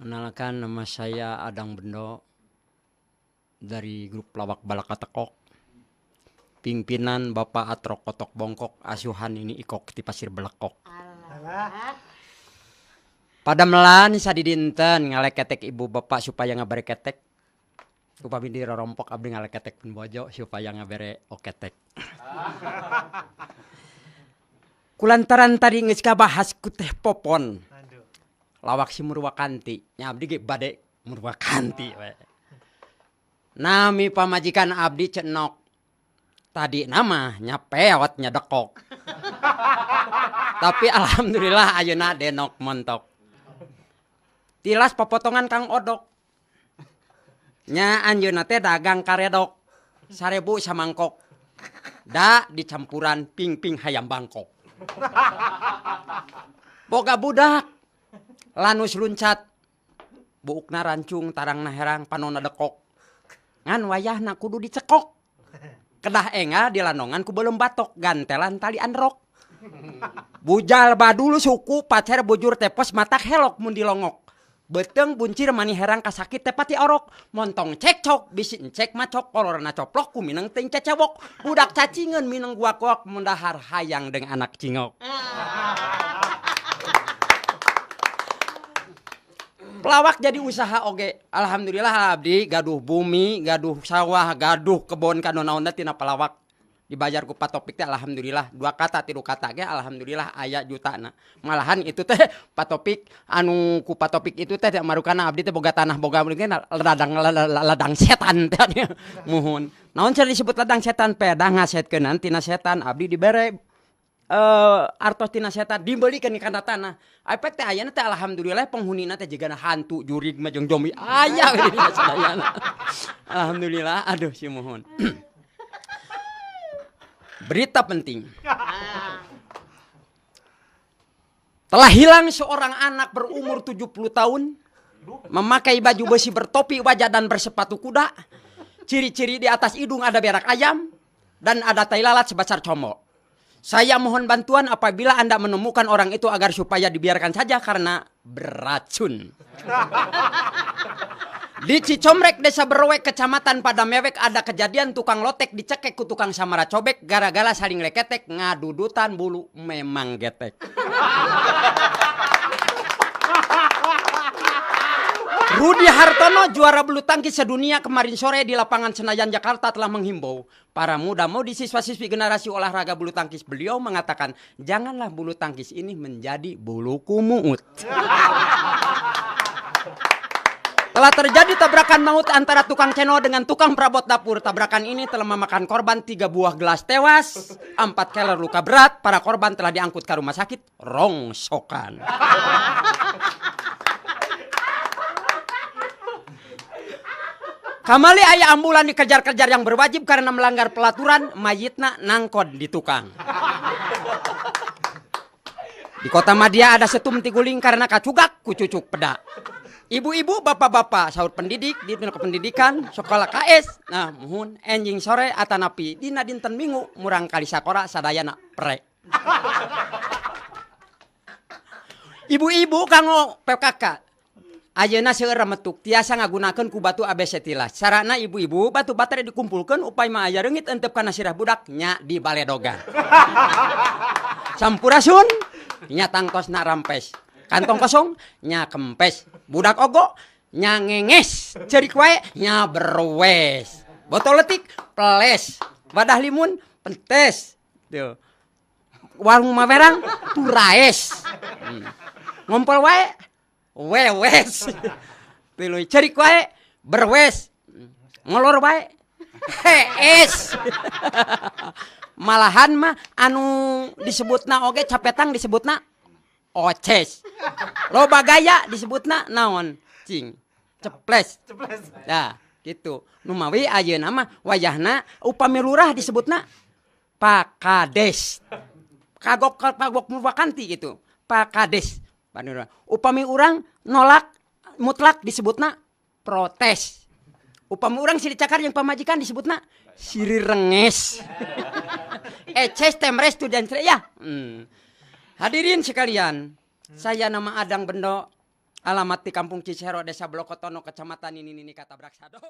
Kenalkan, nama saya Adang Bendo dari grup Lawak Balaka Tekok. Pimpinan Bapak Atrok Kotok Bongkok, asuhan ini ikok di Pasir Belekok. Alah. Pada melan sadidinten ngaleketek ibu bapak supaya ngabere ketek. Upami dirorompok abdi ngaleketek pun bojo supaya ngabere oketek. Kulantaran tadi geus kabahas ku Teh Popon. Lawak si Murwakanti, nya abdi ge bade Murwakanti we. Nami pamajikan abdi cenok. Tadi nama nya peot nya dekok. Tapi alhamdulillah ayeuna denok montok. Tilas popotongan Kang Odok. Nya anjeunna teh dagang karedok. 1000 samangkok. Da dicampuran ping-ping hayam Bangkok. Boga budak lanus luncat, buukna rancung, tarangna herang, panona dekok. Ngan wayahna kudu dicekok. Kedah engal dilanongan ku belum batok, gantelan tali androk. Bujal badul suku pacer bujur tepos matak helok mun dilongok. Beteng buncir mani herang kasakit tepati orok. Montong cekcok bisi encek macok kolorna coplok ku mineng ting cecewok. Budak cacingeun mineng guak-guak mundahar hayang deng anak cingok. Pelawak jadi usaha oge. Alhamdulillah abdi gaduh bumi, gaduh sawah, gaduh kebon kanonaonna tina pelawak. Dibayar ku Pak Topik teh alhamdulillah 2 kata 3 kata ge alhamdulillah aya jutana. Malahan itu teh Pak Topik anu ku Pak Topik itu teh marukana abdi teh boga tanah boga mungkin ladang ladang setan teh muhun. Naon cenah disebut ladang setan pedah ngasetkeun tina setan abdi dibere artos tina setan dibelikeun kana tanah. Efek teh ayana teh alhamdulillah penghunina teh jigana hantu jurig mah jeung zombie aya we dina sadayana. Alhamdulillah aduh si muhun. Berita penting. Telah hilang seorang anak berumur 70 tahun, memakai baju besi bertopi wajah dan bersepatu kuda. Ciri-ciri di atas hidung ada berak ayam dan ada tai lalat sebesar comok. Saya mohon bantuan apabila Anda menemukan orang itu agar supaya dibiarkan saja karena beracun. Di Cicomrek, Desa Berwek, Kecamatan Padamewek ada kejadian tukang lotek dicekek ku tukang samara cobek gara-gara saling leketek ngadudutan bulu memang getek. Rudi Hartono juara bulu tangkis sedunia kemarin sore di lapangan Senayan Jakarta telah menghimbau para muda-mudi siswa-siswi generasi olahraga bulu tangkis. Beliau mengatakan janganlah bulu tangkis ini menjadi bulu kumuut. Telah terjadi tabrakan maut antara tukang cendol dengan tukang perabot dapur. Tabrakan ini telah memakan korban 3 buah gelas tewas, 4 keler luka berat. Para korban telah diangkut ke rumah sakit rongsokan. Kamali ayah ambulan dikejar-kejar yang berwajib karena melanggar pelaturan, mayitna nangkon di tukang. Di kota Madia ada setum tiguling karena kacugak kucucuk peda. Ibu-ibu, bapak-bapak, sahur pendidik, di pendidikan, sekolah KS. Nah, muhun enjing sore atanapi dina dinten Minggu murang kali sakora sadayana pre. Ibu-ibu kanggo PKK. Ayeuna seueur remetuk tiasa ngagunakeun ku batu ABC tilas. Carana ibu-ibu batu baterai dikumpulkeun upaya mah aya reungit entep kana sirah budak nya di baledogan. Sampurasun nya tangtosna rampes. Kantong kosong nya kempes. Budak ogo nya ngenges. Cerik wae nya berwes. Botol letik peles. Wadah limun pentes. Tuh. Warung mawerang turaes. Ngompol wae wewes. Tilu cerik wae berwes. Ngolor wae hees. Malahan mah anu disebutna oge capetang disebutna oces. Loba gaya disebutna naon? Cing. Ceples. Ceples. Nah, gitu. Numawi ayeuna mah wayahna upami lurah disebutna Pakades. Kagok kagok Murwakanti gitu. Pakades. Upami urang nolak mutlak disebutna protes. Upami urang siri cakar yang pamajikan disebutna siri renges. Eces temres tu dan ya. Hadirin sekalian, saya nama Adang Bendo Alamat di Kampung Cicero, Desa Blokotono, Kecamatan ini Kata Braksado.